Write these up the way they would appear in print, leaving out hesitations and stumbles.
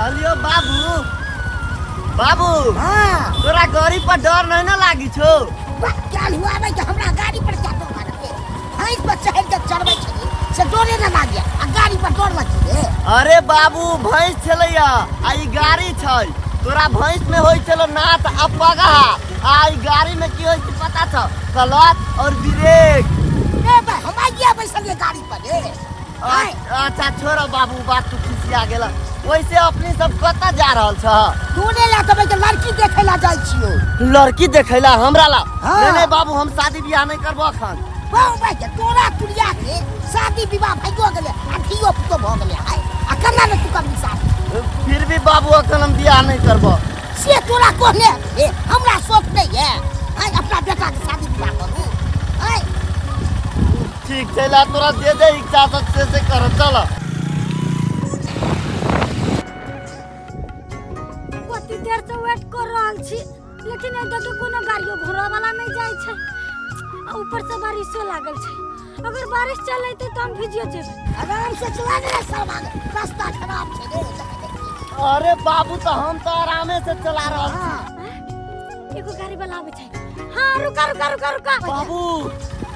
कहलियो बाबू, बाबू। हाँ। तोरा गाड़ी पर डर नहीं ना लागी छौ? वाह, काल्हि हुआ आबै के हमरा गाड़ी पर क्या डर लागत रे? भैंस पर चढ़ि के चढ़बै छली से डरे ना लागे आ गाड़ी पर डर लगी रे। अरे बाबू, भैंस छलैया आ ई गाड़ी छै। तोरा भैंस में होइ छलो नाथ आ पगहा, आ ई गाड़ी में की होइ छै पता छौ? क्लच और ब्रेक। रे भाई, हम आइए बैसलिए गाड़ी पर रे। आँय। अच्छा छोड़ बाबू बात, तू खिसिया गेल। वैसे अपने सब कतऽ जा रहल छ? तोरे ला तऽ के लड़की देखे ला जाइ छियो। लड़की देखैला? हमरा ला? हाँ। नहीं नहीं बाबू, हम शादी बियाह नहीं करबो अखन। बाऊ भाई के तोरा तुरिया के शादी विवाह भइयो गेलै आ धियो पुतो भऽ गेलै आइ, आ कन्ना ने तू करबी शादी? फिर भी बाबू, अखन हम बियाह नहीं करबो। से तोरा कहने हे, हमरा शौक नहीं है आइ अपना बेटा के शादी विवाह करू आइ। ठीक छै, ला तोरा जे जे इच्छा सब से कर, चल। कति देर से वेट कर रहल छी, लेकिन एतऽ के कोनो गाड़ियो घोड़ा वाला नहीं जाइ छै आ ऊपर से बारिशो लागल छै। अगर बारिश चल अयतै तऽ हम भिजियो जेबै। आराम से चला रे सरवाग, रास्ता खराब छै रे। अरे बाबू, तो हम तो आरामे से चला रहल छी। हाँ। आँय? एगो गाड़ी वाला आबै छै। हाँ, रुका रुका रुका रुका। बाबू,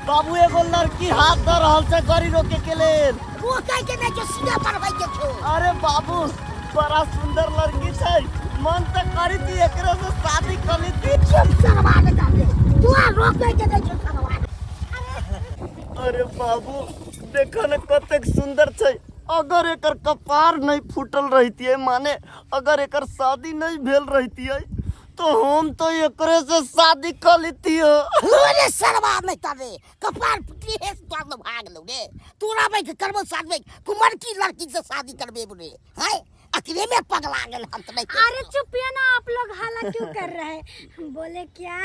बाबू, एगो लड़की हाथ दऽ रहल छै गाड़ी रोके के लेल। रोकै के नहि छौ, सीधा बढ़बै के छौ। अरे बाबू, बड़ा सुंदर लड़की छै, मन तऽ करी थी एकरे से शादी कर ली। चुप सरवाग जाबे तू, आ रोकै के नहि छौ सरवाग। अरे बाबू, देखो न कतेक सुंदर छै। अगर एकर कपार नहीं फूटल रहतियै, माने अगर एकर शादी नहीं भेल रहतियै, तो हम तो एकरे से शादी कर लेतियो। अरे सरवा नहीं तरे कपार फुटली हे, तोर भाग लो रे। तोरा भाई के करबो शादी, कुमर की लड़की से शादी करबे रे हैं? अकरे में पगला गेल हम त नहीं। अरे चुप ना, आप लोग हाला क्यों कर रहे हैं? बोले क्या,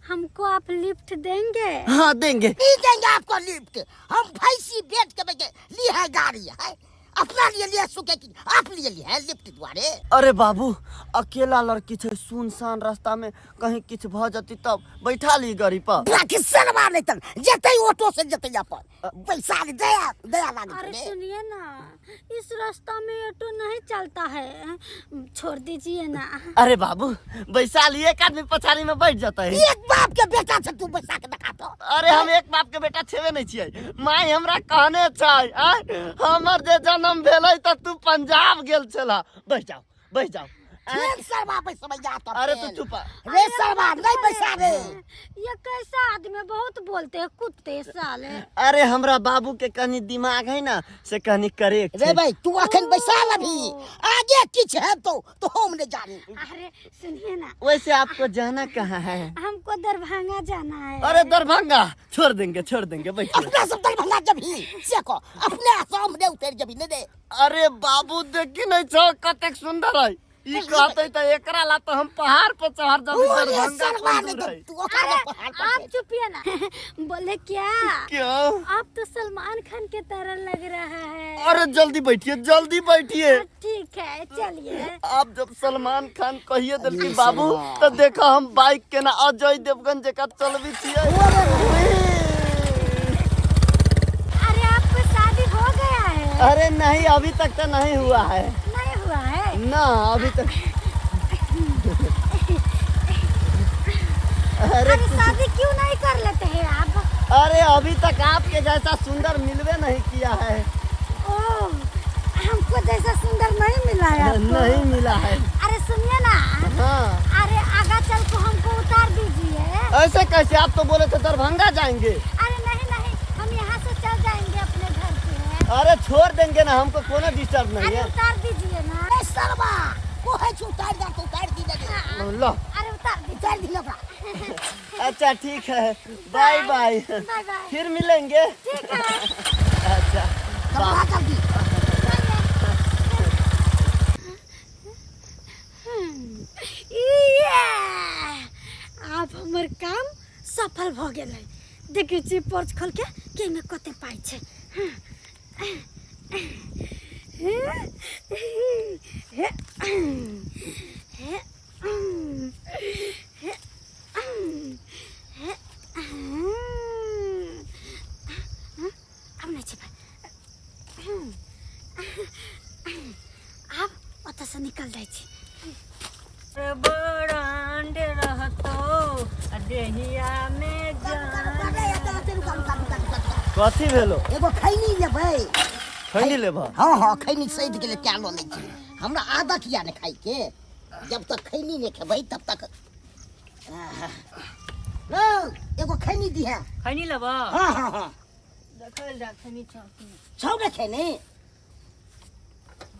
हमको आप लिफ्ट देंगे? हाँ, देंगे। नहीं देंगे आपको लिफ्ट, हम भैंसी बेच के बेचे ली है गाड़ी है, अपना लिए लिए सुखे की आप लिए लिए है लिफ्ट द्वारे। अरे बाबू, अकेला लड़की छै, सुनसान रास्ता में कहीं किछु भऽ जती तब? बैठा ली गाड़ी पर। बाकी सरवा नहीं तन जते ऑटो से जते अपन पैसा ले दया दया लागे अरे रे। सुनिए ना, इस रास्ता में ऑटो नहीं चलता है, छोड़ दीजिए ना। अरे बाबू, बैसा ली, एक आदमी पछाड़ी में बैठ जाता है। एक बाप के बेटा छे तू, बैसा के देखा तो। अरे हम एक बाप के बेटा छेबे नहीं छियै। माय हमरा कहने छै, आँय, हमर जे जन्म भेलै तऽ तू पंजाब गेल छला। बैठ जाओ, बैठ जाओ। ठीक सरवा बैसबै जा तो। अरे तू चुप। रे सरवा, नहीं बैसा रे। ये कैसा आदमी है? बहुत बोलते हैं कुत्ते साले। अरे हमरा बाबू के कनी दिमाग है ना, से कनी करेक्ट रे छै। भाई, तू अखन बैसा लभी, आगे किछ है तो हम नहीं जानी। अरे सुनिए ना। वैसे आपको जाना कहाँ है? हमको दरभंगा जाना है। अरे दरभंगा छोड़ देंगे, छोड़ देंगे, बैठिए। अपना सब दरभंगा जबही से को अपने सामने उतर जबही ने दे। अरे बाबू, देखी नहीं छो कतेक सुंदर है। ई कहते तो एकरा ला तो हम पहाड़ पर चढ़ जबी। अरे दरभंगा सरवा कोन नहीं दूर तो है? तू ओकरा अरे पहाड़ पर आप चढ़। चुपिए ना। बोले क्या, क्यों? आप तो सलमान खान के तरह लग रहा है। अरे जल्दी बैठिए, जल्दी बैठिए। ठीक है, चलिए। आप जब सलमान खान कहिए दिलकी अरे बाबू सलमान। तो देखा हम बाइक के ना अजय देवगन जका चलबी छियै। अरे आपको शादी हो गया है? अरे नहीं, अभी तक तो नहीं हुआ है। नहीं हुआ है? ना, अभी तक। अरे अरे शादी क्यों नहीं कर लेते हैं आप? अरे अभी तक आपके जैसा सुंदर मिलवे नहीं किया है। ओ, हमको जैसा सुंदर नहीं मिला है आपको? नहीं मिला है। अरे सुनिए ना। हाँ। अरे आगा चल को हमको उतार दीजिए। ऐसे कैसे? आप तो बोले थे दरभंगा जाएंगे। अरे नहीं नहीं, हम यहाँ से चल जाएंगे अपने घर पे। अरे छोड़ देंगे ना, हमको कोनो डिस्टर्ब नहीं अरे है। उतार दीजिए ना। ए सरवा कोहे छु उतार जा तो उतार दी दे। लो। अरे उतार दीजिए। उतार दी ओकरा। अच्छा ठीक है, बाय बाय। Bye bye. फिर मिलेंगे। ठीक है। अच्छा। कपड़ा जल्दी। ये आब हमर काम सफल भऽ गेलै। देखै छी पर्स खोल के कि एहिमे कते पाइ छै। आब नहि छै पाइ। आब एतऽसँ निकल जाइ छी। बरांड रहतो आ देहिया में जान। कथी भेलो? एगो खैनी लेबै। खैनी लेबह? हाँ हाँ, खैनी सैद गेलै तें लऽ लै छी। हमरा आदत यऽ ने खाइके, जब तक खैनी नहि खेबै तब तक। आहा। रौ, एगो खैनी दिहे। खैनी लेबह? हाँ हाँ हाँ। देखल जा खैनी छौ। छौ ने खैनी?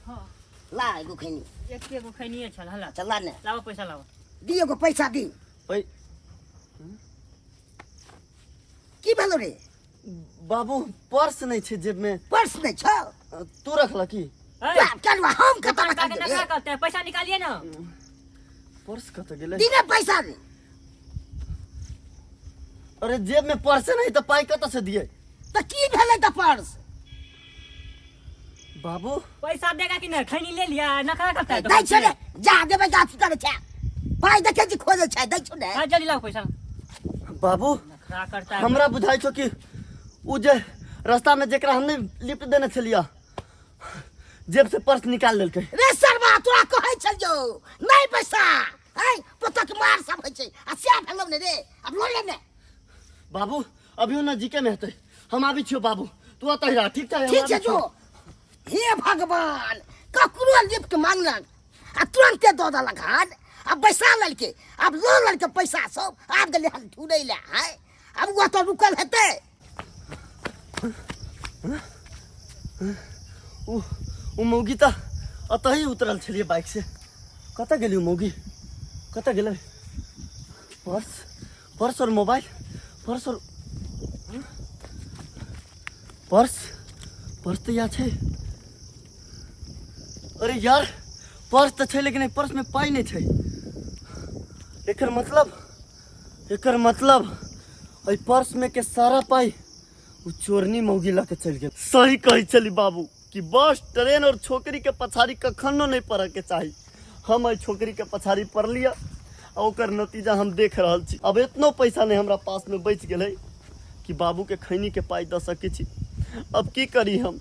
हाँ। ला एगो खैनी। एक एगो खैनिए छल हला। चल ला ने। लाबो पैसा लाबो। दी एगो पैसा दी। की भेलो रे? बाबू पर्स नहीं छै जेब में। पर्स नहीं छौ? तू रखल की? ए, चल हम कतऽ दुकान रखल के रे? नखरा करते हैं, पैसा निकालिए ना। पर्स कतऽ गेलै? दी ने पैसा रे। अरे जेब में पर्स नहीं तऽ पाई कतऽ से दिए? तऽ की भेलै तऽ पर्स? बाबू पैसा देगा कि नहीं? खैनी ले लिया, नखरा करता है दै छौ ने, जा देबै गाछी करै छै। पाइ देखै छी खोजै छै, दै छौ ने। हाँ, जल्दी लाओ पैसा। बाबू नखरा करता है। हमरा बुझाइ छौ कि उ जे रास्ता में जेकरा हमने लिफ्ट देने छलियै जेब से पर्स निकाल लेलकै। रे सरवा, तोरा कहै छलियौ नहि पैसा है, पुतक मार सब होइ छै आ सएह भेलौ ने रे। आब लऽ ले ने। बाबू अभियो नजीके में हेतै, हम आबै छियौ बाबू, तू ओतहि रह, ठीक छै? हम ठीक छै, आबै जो। छियौ। हे भगवान, ककरो लिफ्ट मांगलक आ तुरंते दऽ देलक हन आ बैसा लेलकै, आब लऽ लेलकै पैसा सब, आब गेलै हन ढूँढै लए। है आब ओ तऽ रुकल हेतै। उ मौगी तऽ ओतहि उतरल छलियै बाइक से, कतऽ गेली उ मौगी? कतऽ गेलै? पर्स, पर्स और मोबाइल, पर्स और पर्स, पर्स तऽ यहाँ छै। अरे यार पर्स तऽ छै लेकिन एहि पर्स में पाइ नहि छै। एकर मतलब एहि पर्स में के सारा पाइ उ चोरनी मौगी लऽ के चलि गेल। सही कहै छली बाबू कि बस ट्रेन और छोकरी के पछाड़ी कखनो नहीं पड़ऽ के चाही। हम एहि छोकरी के पछाड़ी पड़लियै आ ओकर नतीजा हम देख रहल छी। अब एतनो पैसा नहीं हमरा पास में बचि गेलै कि बाबू के खैनी के पाइ दऽ सकै छी। अब की करी हम?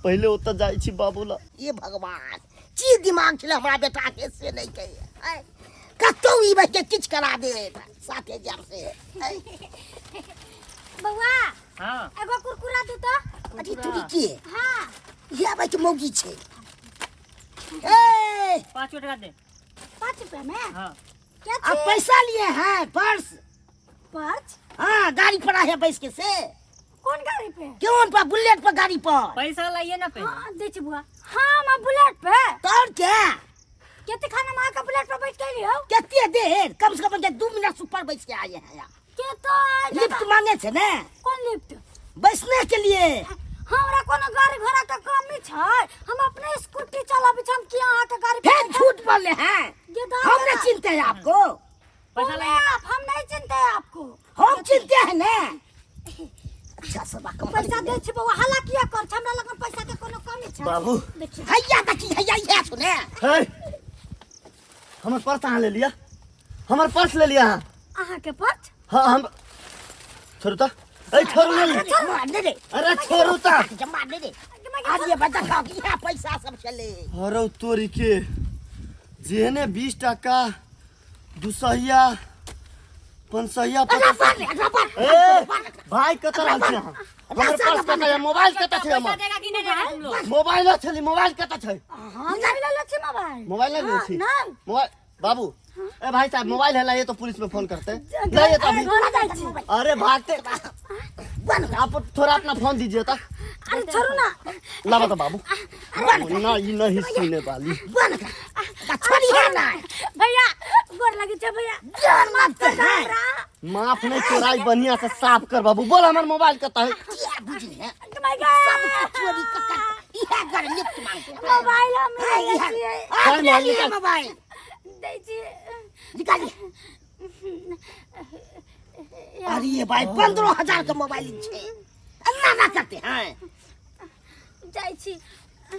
पहिले ओतऽ जाइ छी बाबू ला। ये भगवान, की दिमाग छलै हमरा बेटा के से नहीं कहिए। कतौ ई बच्चे किछु करा देत साथे जाब से। बौआ। हाँ। एगो कुरकुरा दे तो। अरे तुरी के? हाँ। ये आबै के मौगी छै। ए 5 टका दे। 5 रुपया में? हाँ। क्या अब चीज? पैसा लिए हैं पर्स। पर्स? हाँ, गाड़ी पर आए बैस के से। कौन गाड़ी पे? क्यों पर बुलेट पर गाड़ी पर। पैसा लाइए ना पहले। हाँ, दे छी बुआ। हाँ, मैं बुलेट पे। तो और क्या? कितने खाना माँ का बुलेट पर बैठ के लियो? कितने देर? कम से कम 2 मिनट सुपर बैठ के आए हैं यहाँ। के तो आए लिफ्ट जाता। मांगे थे ना? कौन लिफ्ट? बैठने के लिए। हमरा कोनो गाड़ी घोड़ा के कमी छै, हम अपने स्कूटी चलाबै छी, हम किया अहाँ के गाड़ी पर फिर बैठब? झूठ बोले हैं। ये दादा हम नहीं चिंते हैं आपको। पैसा बोले लाइए। आप, हम नहीं चिंते हैं आपको। हम चिंते हैं ना। अच्छा सब कम पैसा दे छी बौआ, हल्ला किया कर छै? हमरा लगन पैसा के कोनो कमी छै? बाबू। देखिए। हैया देखी, हैया इहे सुने। हे, हमर पर्स अहाँ ले लिया, हमर पर्स ले लिया अहाँ। अहाँ के पर्स? हाँ, हम छोड़ू तऽ। ए, छोड़ू नहीं। मार ले रे। अरे छोड़ू तऽ। मार ले रे। आज ये बता खाओ कि यहाँ पैसा सब चले। अरे तोरी के जेहने 20 टका दुसहिया पंसहिया अरे पचास। मार ले, अरे मार। ए, भाई कतऽ रहल छी अहाँ? हमर पर्स कतऽ यऽ? मोबाइल कतऽ छै हमर? पैसा देगा कि नहीं देगा तुम लोग? मोबाइल छली, मोबाइल कतऽ छै? हम नहीं लेले छी मोबाइल। मोबाइल नहीं लेले छी? नहीं। मोबाइल बाबू, ए भाई साहब मोबाइल है लाइए तो पुलिस में फोन करते हैं। लाइए तो अभी। घर जाइ छी। अरे भागते आप थोड़ा अपना फोन दीजिए तो। अरे छोड़ू ना। लावा तो बाबू। ना ये नहीं सुनने वाली। छोड़ी है ना। भैया गोर लगी छे भैया। जान माफ कर दे हमरा। माफ नहीं चोराई बढ़िया से साफ कर बाबू। बोल हमर मोबाइल कत है? क्या बुझी है? My God. सब चोरी कर इहा घर लिफ्ट मांगते हैं। मोबाइल हम हाँ, ले इहा। छियै। आप चल, ले मोबाइल लिए निकाल। मोबाइल। दै छियै। निकालिए। अरे ये भाई 15,000 का मोबाइल छे। अन्ना ना करते हैं। जाइ छी।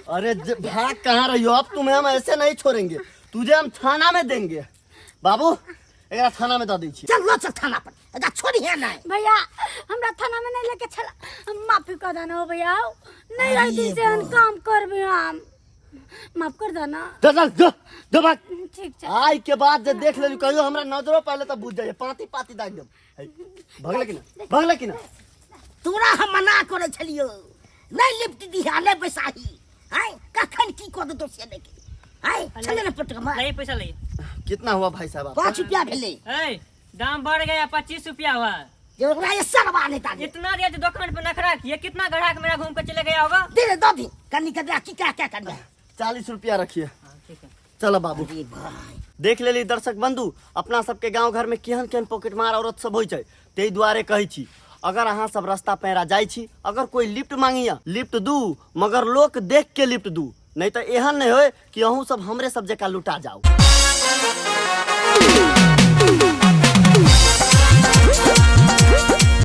अरे भाग कहाँ रही हो? अब तुम्हें हम ऐसे नहीं छोड़ेंगे, तुझे हम थाना में देंगे। बाबू एकरा थाना में दऽ दै छी। चल लो चल थाना पर, एकरा छोड़ी है नहीं। भैया हमरा थाना में नहीं लेके चला, हम माफी कर देना हो भैया। नहीं अरे रहती से हम बा। काम करबे हम। माफ कर दो ना। चल चल, जो जो भाग। ठीक छै। आइ के बाद जे देख लेली कहियो हमरा नजरो पड़ले तऽ बुझ जाइए, पाती पाती दागि देब। है, भगले कि ना, भगले कि ना? तोरा हम मना करै छलियौ, नहि लिफ्ट दिहा, नहि बैसाही। आय कखन की कऽ देतौ से नहि। आय छलै ने पटक मार। लाइए पैसा, लाइए। कितना हुआ भाई साहब आपका? 5 रुपया भेलै। ए, दाम बढ़ गया, 25 रुपया हुआ। जे ओकरा ये सरवा नहि तागे। इतना दिया जो दुकान पे नखरा किए, कितना ग्राहक मेरा घूम के चले गया होगा। दे दे, दऽ दी कनी के दे, की क्या क्या करना। 40 रुपया रखिए। हाँ, ठीक है। चलो बाबू। अरे भाई। देख लेली दर्शक बंधु, अपना सबके गांव घर में केहन केहन पॉकेटमार औरत सब होइ छै। ताहि दुआरे कहै छी, अगर अहाँ सब रास्ता पैरा जाइ छी, अगर कोई लिफ्ट मांगिया लिफ्ट दू, मगर लोक देख के लिफ्ट दू, नहीं तो एहन नहीं होय कि अहूँ सब हमरे सब जकाँ लुटा जाओ।